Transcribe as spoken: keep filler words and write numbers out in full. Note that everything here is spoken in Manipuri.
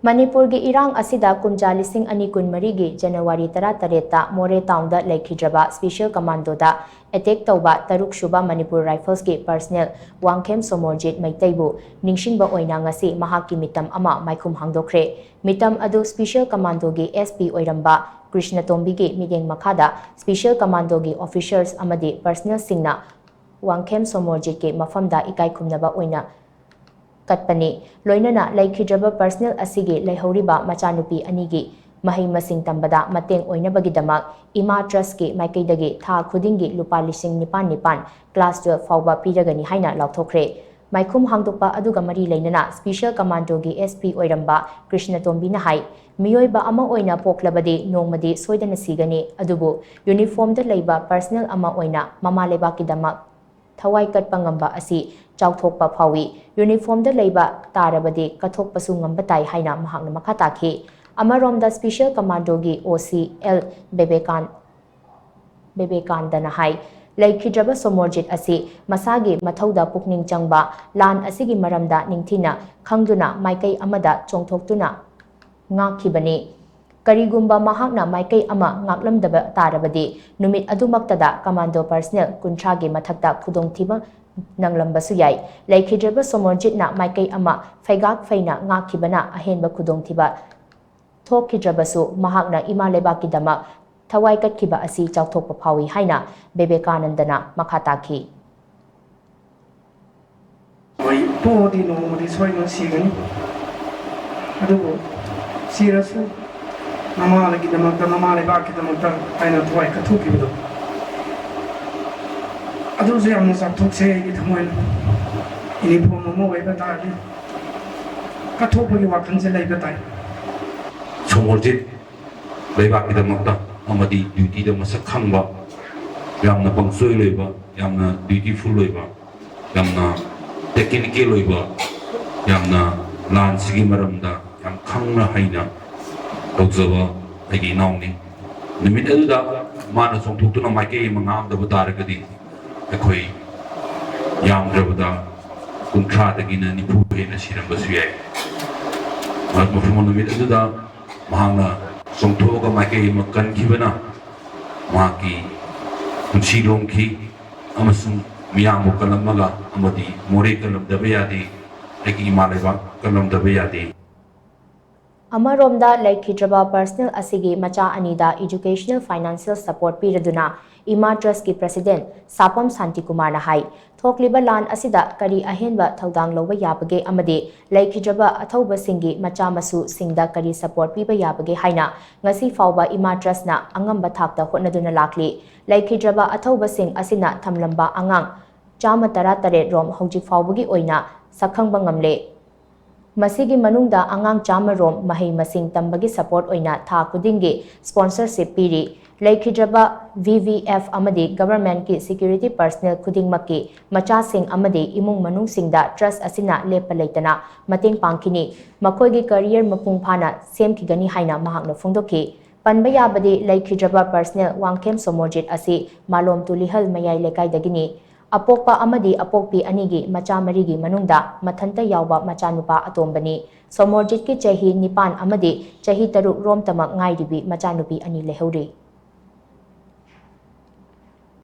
ꯃꯅꯤꯄꯨꯔꯒꯤ ꯏꯔꯥꯡ ꯑꯁꯤꯗ ꯀꯨꯝꯖꯥ ꯂꯤꯁꯤꯡ ꯑꯅꯤ ꯀꯨꯟꯃꯔꯤꯒꯤ ꯖꯅꯋꯥꯔꯤ ꯇꯔꯥꯇꯔꯦꯠꯇ ꯃꯣꯔꯦ ꯇꯥꯎꯟꯗ ꯂꯩꯈꯤꯗ꯭ꯔꯕ ꯁ꯭ꯄꯤꯁꯦꯜ ꯀꯃꯥꯟꯗꯣꯗ ꯑꯦꯇꯦꯛ ꯇꯧꯕ ꯇꯔꯨꯛ ꯁꯨꯕ ꯃꯅꯤꯄꯨꯔ ꯔꯥꯏꯐꯜꯁꯀꯤ ꯄꯔꯁꯅꯦꯜ ꯋꯥꯡꯈꯦꯝ ꯁꯣꯃꯣꯔꯖꯤꯠ ꯃꯩꯇꯩꯕꯨ ꯅꯤꯡꯁꯤꯡꯕ ꯑꯣꯏꯅ ꯉꯁꯤ ꯃꯍꯥꯛꯀꯤ ꯃꯤꯇꯝ ꯑꯃ ꯃꯥꯏꯈꯨꯝ ꯍꯥꯡꯗꯣꯛꯈ꯭ꯔꯦ꯫ ꯃꯤꯇꯝ ꯑꯗꯨ ꯁ꯭ꯄꯤꯁꯦꯜ ꯀꯃꯥꯟꯗꯣꯒꯤ ꯑꯦꯁ ꯄꯤ ꯑꯣꯏꯔꯝꯕ ꯀ꯭ꯔꯤꯁꯅꯇꯣꯝꯕꯤꯒꯤ ꯃꯤꯠꯌꯦꯡ ꯃꯈꯥꯗ ꯁ꯭ꯄꯤꯁꯦꯜ ꯀꯃꯥꯟꯗꯣꯒꯤ ꯑꯣꯐꯤꯁꯔꯁ ꯑꯃꯗꯤ ꯄꯔꯁꯅꯦꯜꯁꯤꯡꯅ ꯋꯥꯡꯈꯦꯝ ꯁꯣꯃꯣꯔꯖꯤꯠꯀꯤ ꯃꯐꯝꯗ ꯏꯀꯥꯏ ꯈꯨꯝꯅꯕ ꯑꯣꯏꯅ ꯀꯠꯄꯅꯤ꯫ ꯂꯣꯏꯅꯅ ꯂꯩꯈꯤꯗ꯭ꯔꯕ ꯄꯔꯁꯅꯦꯜ ꯑꯁꯤꯒꯤ ꯂꯩꯍꯧꯔꯤꯕ ꯃꯆꯥꯅꯨꯄꯤ ꯑꯅꯤꯒꯤ ꯃꯍꯩ ꯃꯁꯤꯡ ꯇꯝꯕꯗ ꯃꯇꯦꯡ ꯑꯣꯏꯅꯕꯒꯤꯗꯃꯛ ꯏꯃꯥ ꯇ꯭ꯔꯁꯀꯤ ꯃꯥꯏꯀꯩꯗꯒꯤ ꯊꯥ ꯈꯨꯗꯤꯡꯒꯤ ꯂꯨꯄꯥ ꯂꯤꯁꯤꯡ ꯅꯤꯄꯥꯟ ꯅꯤꯄꯥꯟ ꯀ꯭ꯂꯥꯁ ꯇꯨꯋꯦꯜꯐ ꯐꯥꯎꯕ ꯄꯤꯔꯒꯅꯤ ꯍꯥꯏꯅ ꯂꯥꯎꯊꯣꯛꯈ꯭ꯔꯦ꯫ ꯃꯥꯏꯈꯨꯝ ꯍꯥꯡꯗꯣꯛꯄ ꯑꯗꯨꯒ ꯃꯔꯤ ꯂꯩꯅꯅ ꯁ꯭ꯄꯤꯁꯦꯜ ꯀꯃꯥꯟꯗꯣꯒꯤ ꯑꯦꯁ ꯄꯤ ꯑꯣꯏꯔꯝꯕ ꯀ꯭ꯔꯤꯁꯅꯇꯣꯝꯕꯤꯅ ꯍꯥꯏ, ꯃꯤꯑꯣꯏꯕ ꯑꯃ ꯑꯣꯏꯅ ꯄꯣꯛꯂꯕꯗꯤ ꯅꯣꯡꯃꯗꯤ ꯁꯣꯏꯗꯅ ꯁꯤꯒꯅꯤ, ꯑꯗꯨꯕꯨ ꯌꯨꯅꯤꯐꯣꯔꯝꯗ ꯂꯩꯕ ꯄꯔꯁꯅꯦꯜ ꯑꯃ ꯑꯣꯏꯅ ꯃꯃꯥ ꯂꯩꯕꯥꯛꯀꯤꯗꯃꯛ ꯊꯋꯥꯏ ꯀꯠꯄ ꯉꯝꯕ ꯑꯁꯤ ꯆꯥꯎꯊꯣꯛꯄ ꯐꯥꯎꯏ꯫ ꯌꯨꯅꯤꯐꯣꯔꯝꯗ ꯂꯩꯕ ꯇꯥꯔꯕꯗꯤ ꯀꯠꯊꯣꯛꯄꯁꯨ ꯉꯝꯕ ꯇꯥꯏ ꯍꯥꯏꯅ ꯃꯍꯥꯛꯅ ꯃꯈꯥ ꯇꯥꯈꯤ꯫ ꯑꯃꯔꯣꯝꯗ ꯁ꯭ꯄꯤꯁꯦꯜ ꯀꯃꯥꯟꯗꯣꯒꯤ ꯑꯣ ꯁꯤ ꯑꯦꯜ ꯕꯦꯕꯦꯀꯥꯟ-, ꯕꯦꯕꯦꯀꯥꯟꯗꯅ ꯍꯥꯏ, ꯂꯩꯈꯤꯗ꯭ꯔꯕ ꯁꯣꯃꯣꯔꯖꯤꯠ ꯑꯁꯤ ꯃꯁꯥꯒꯤ ꯃꯊꯧꯗ ꯄꯨꯛꯅꯤꯡ ꯆꯪꯕ, ꯂꯥꯟ ꯑꯁꯤꯒꯤ ꯃꯔꯝꯗ ꯅꯤꯡꯊꯤꯅ ꯈꯪꯗꯨꯅ ꯃꯥꯏꯀꯩ ꯑꯃꯗ ꯆꯣꯡꯊꯣꯛꯇꯨꯅ ꯉꯥꯛꯈꯤꯕꯅꯤ꯫ ꯀꯔꯤꯒꯨꯝꯕ ꯃꯍꯥꯛꯅ ꯃꯥꯏꯀꯩ ꯑꯃ ꯉꯥꯛꯂꯝꯗꯕ ꯇꯥꯔꯕꯗꯤ, ꯅꯨꯃꯤꯠ ꯑꯗꯨꯃꯛꯇꯗ ꯀꯃꯥꯟꯗꯣ ꯄꯔꯁꯅꯦꯜ ꯀꯨꯟꯊ꯭ꯔꯥꯒꯤ ꯃꯊꯛꯇ ꯈꯨꯗꯣꯡꯊꯤꯕ ꯅꯪꯂꯝꯕꯁꯨ ꯌꯥꯏ꯫ ꯂꯩꯈꯤꯗ꯭ꯔꯕ ꯁꯣꯃꯣꯔꯖꯤꯠꯅ ꯃꯥꯏꯀꯩ ꯑꯃ ꯐꯩꯒꯥꯛ ꯐꯩꯅ ꯉꯥꯛꯈꯤꯕꯅ ꯑꯍꯦꯟꯕ ꯈꯨꯗꯣꯡꯊꯤꯕ ꯊꯣꯛꯈꯤꯗ꯭ꯔꯕꯁꯨ, ꯃꯍꯥꯛꯅ ꯏꯃꯥ ꯂꯩꯕꯥꯛꯀꯤꯗꯃꯛ ꯊꯋꯥꯏ ꯀꯠꯈꯤꯕ ꯑꯁꯤ ꯆꯥꯎꯊꯣꯛꯄ ꯐꯥꯎꯏ ꯍꯥꯏꯅ ꯕꯤꯕꯦꯀꯥꯅꯟꯗꯅ ꯃꯈꯥ ꯇꯥꯈꯤ꯫ ꯍꯣꯏ, ꯄꯣꯛꯑꯗꯤ ꯅꯣꯡꯃꯗꯤ ꯁꯣꯏꯗꯅ ꯁꯤꯒꯅꯤ, ꯑꯗꯨꯕꯨ ꯁꯤꯔꯁꯨ ꯃꯃꯥꯒꯤꯗꯃꯛꯇ, ꯃꯃꯥ ꯂꯩꯕꯥꯛꯀꯤꯗꯃꯛꯇ ꯍꯥꯏꯅ ꯊꯋꯥꯏ ꯀꯠꯊꯣꯛꯈꯤꯕꯗꯣ, ꯑꯗꯨꯁꯨ ꯌꯥꯝꯅ ꯆꯥꯎꯊꯣꯛꯆꯩ ꯑꯩꯒꯤ ꯊꯃꯣꯏꯅ꯫ ꯌꯨꯅꯤꯐꯣꯔꯝ ꯑꯃ ꯑꯣꯏꯕ ꯇꯥꯔꯗꯤ ꯀꯠꯊꯣꯛꯄꯒꯤ ꯋꯥꯈꯜꯁꯦ ꯂꯩꯕ ꯇꯥꯏ꯫ ꯁꯣꯃꯣꯔꯖꯤꯠ ꯂꯩꯕꯥꯛꯀꯤꯗꯃꯛꯇ ꯑꯃꯗꯤ ꯗ꯭ꯌꯨꯇꯤꯗ ꯃꯁꯛ ꯈꯪꯕ, ꯌꯥꯝꯅ ꯄꯪꯆꯣꯏ ꯂꯣꯏꯕ, ꯌꯥꯝꯅ ꯗ꯭ꯌꯨꯇꯤꯐꯨꯜ ꯑꯣꯏꯕ, ꯌꯥꯝꯅ ꯇꯦꯛꯅꯤꯀꯦꯜ ꯑꯣꯏꯕ, ꯌꯥꯝꯅ ꯂꯥꯟꯁꯤꯒꯤ ꯃꯔꯝꯗ ꯌꯥꯝ ꯈꯪꯅ ꯍꯩꯅ ꯇꯧꯖꯕ ꯑꯩꯒꯤ ꯏꯅꯥꯎꯅꯤ꯫ ꯅꯨꯃꯤꯠ ꯑꯗꯨꯗ ꯃꯥꯅ ꯆꯣꯡꯊꯣꯛꯇꯨꯅ ꯃꯥꯏꯀꯩ ꯑꯃ ꯉꯥꯡꯗꯕ ꯇꯥꯔꯒꯗꯤ, ꯑꯩꯈꯣꯏ ꯌꯥꯝꯗ꯭ꯔꯕꯗ ꯀꯨꯟꯊ꯭ꯔꯥꯗꯒꯤꯅ ꯅꯤꯐꯨ ꯍꯦꯟꯅ ꯁꯤꯔꯝꯕꯁꯨ ꯌꯥꯏ꯫ ꯃꯐꯝ ꯅꯨꯃꯤꯠ ꯑꯗꯨꯗ ꯃꯍꯥꯛꯅ ꯆꯣꯡꯊꯣꯛꯑꯒ ꯃꯥꯏꯀꯩ ꯑꯃ ꯀꯟꯈꯤꯕꯅ ꯃꯍꯥꯛꯀꯤ ꯄꯨꯟꯁꯤ ꯂꯣꯝꯈꯤ ꯑꯃꯁꯨꯡ ꯃꯤꯌꯥꯝꯕꯨ ꯀꯜꯂꯝꯃꯒ ꯑꯃꯗꯤ ꯃꯣꯔꯦ ꯀꯜꯂꯝꯗꯕ ꯌꯥꯗꯦ, ꯑꯩꯒꯤ ꯏꯃꯥ ꯂꯩꯕꯥꯛ ꯀꯜꯂꯝꯗꯕ ꯌꯥꯗꯦ꯫ ꯑꯃꯔꯣꯝꯗ, ꯂꯩꯈꯤꯗ꯭ꯔꯕ ꯄꯔꯁꯅꯦꯜ ꯑꯁꯤꯒꯤ ꯃꯆꯥ ꯑꯅꯤꯗ educational financial support ꯄꯤꯔꯗꯨꯅ ꯏꯃꯥ ꯇ꯭ꯔꯁꯀꯤ ꯄ꯭ꯔꯁꯤꯗꯦꯟ ꯁꯥꯄꯝ ꯁꯥꯟꯇꯤꯀꯨꯃꯥꯔꯅ ꯍꯥꯏ, ꯊꯣꯛꯂꯤꯕ ꯂꯥꯟ ꯑꯁꯤꯗ ꯀꯔꯤ ꯑꯍꯦꯟꯕ ꯊꯧꯗꯥꯡ ꯂꯧꯕ ꯌꯥꯕꯒꯦ ꯑꯃꯗꯤ ꯂꯩꯈꯤꯗ꯭ꯔꯕ ꯑꯊꯧꯕꯁꯤꯡꯒꯤ ꯃꯆꯥ ꯃꯁꯨꯁꯤꯡꯗ ꯀꯔꯤ support ꯄꯤꯕ ꯌꯥꯕꯒꯦ ꯍꯥꯏꯅ ꯉꯁꯤ ꯐꯥꯎꯕ ꯏꯃꯥ ꯇ꯭ꯔꯁꯅ ꯑꯉꯝꯕ ꯊꯥꯛꯇ ꯍꯣꯠꯅꯗꯨꯅ ꯂꯥꯛꯂꯤ꯫ ꯂꯩꯈꯤꯗ꯭ꯔꯕ ꯑꯊꯧꯕꯁꯤꯡ ꯑꯁꯤꯅ ꯊꯝꯂꯝꯕ ꯑꯉꯥꯡ ꯆꯥꯝꯃ ꯇꯔꯥ ꯇꯔꯦꯠ ꯔꯣꯝ ꯍꯧꯖꯤꯛ ꯐꯥꯎꯕꯒꯤ ꯑꯣꯏꯅ ꯁꯛꯈꯪꯕ ꯉꯝꯂꯦ꯫ ꯃꯁꯤꯒꯤ ꯃꯅꯨꯡꯗ ꯑꯉꯥꯡ ꯆꯥꯝꯃ ꯔꯣꯝ ꯃꯍꯩ ꯃꯁꯤꯡ ꯇꯝꯕꯒꯤ support ꯑꯣꯏꯅ ꯊꯥ ꯈꯨꯗꯤꯡꯒꯤ sponsorship ꯄꯤꯔꯤ꯫ ꯂꯩꯈꯤꯗ꯭ꯔꯕ V V F ꯑꯃꯗꯤ governmentꯀꯤ security personnel ꯈꯨꯗꯤꯡꯃꯛꯀꯤ ꯃꯆꯥꯁꯤꯡ ꯑꯃꯗꯤ ꯏꯃꯨꯡ ꯃꯅꯨꯡꯁꯤꯡꯗ ꯇ꯭ꯔꯁ ꯑꯁꯤꯅ ꯂꯦꯞꯄ ꯂꯩꯇꯅ ꯃꯇꯦꯡ ꯄꯥꯡꯈꯤꯅꯤ꯫ ꯃꯈꯣꯏꯒꯤ career ꯃꯄꯨꯡ ꯐꯥꯅ ꯁꯦꯝꯈꯤꯒꯅꯤ ꯍꯥꯏꯅ ꯃꯍꯥꯛꯅ ꯐꯣꯡꯗꯣꯛꯈꯤ꯫ ꯄꯟꯕ ꯌꯥꯕꯗꯤ, ꯂꯩꯈꯤꯗ꯭ꯔꯕ ꯄꯔꯁꯅꯦꯜ ꯋꯥꯡꯈꯦꯝ ꯁꯣꯃꯣꯔꯖꯤꯠ ꯑꯁꯤ ꯃꯥꯂꯣꯝ ꯇꯨꯂꯤꯍꯜ ꯃꯌꯥꯏ ꯂꯩꯀꯥꯏꯗꯒꯤꯅꯤ꯫ ꯑꯄꯣꯛꯄ ꯑꯃꯗꯤ ꯑꯄꯣꯛꯄꯤ ꯑꯅꯤꯒꯤ ꯃꯆꯥ ꯃꯔꯤꯒꯤ ꯃꯅꯨꯡꯗ ꯃꯊꯟꯇ ꯌꯥꯎꯕ ꯃꯆꯥꯅꯨꯄꯥ ꯑꯇꯣꯝꯕꯅꯤ꯫ ꯁꯣꯃꯣꯔꯖꯤꯠꯀꯤ ꯆꯍꯤ ꯅꯤꯄꯥꯟ ꯑꯃꯗꯤ ꯆꯍꯤ ꯇꯔꯨꯛ ꯔꯣꯝꯇꯃꯛ ꯉꯥꯏꯔꯤꯕꯤ ꯃꯆꯥꯅꯨꯄꯤ ꯑꯅꯤ ꯂꯩꯍꯧꯔꯤ꯫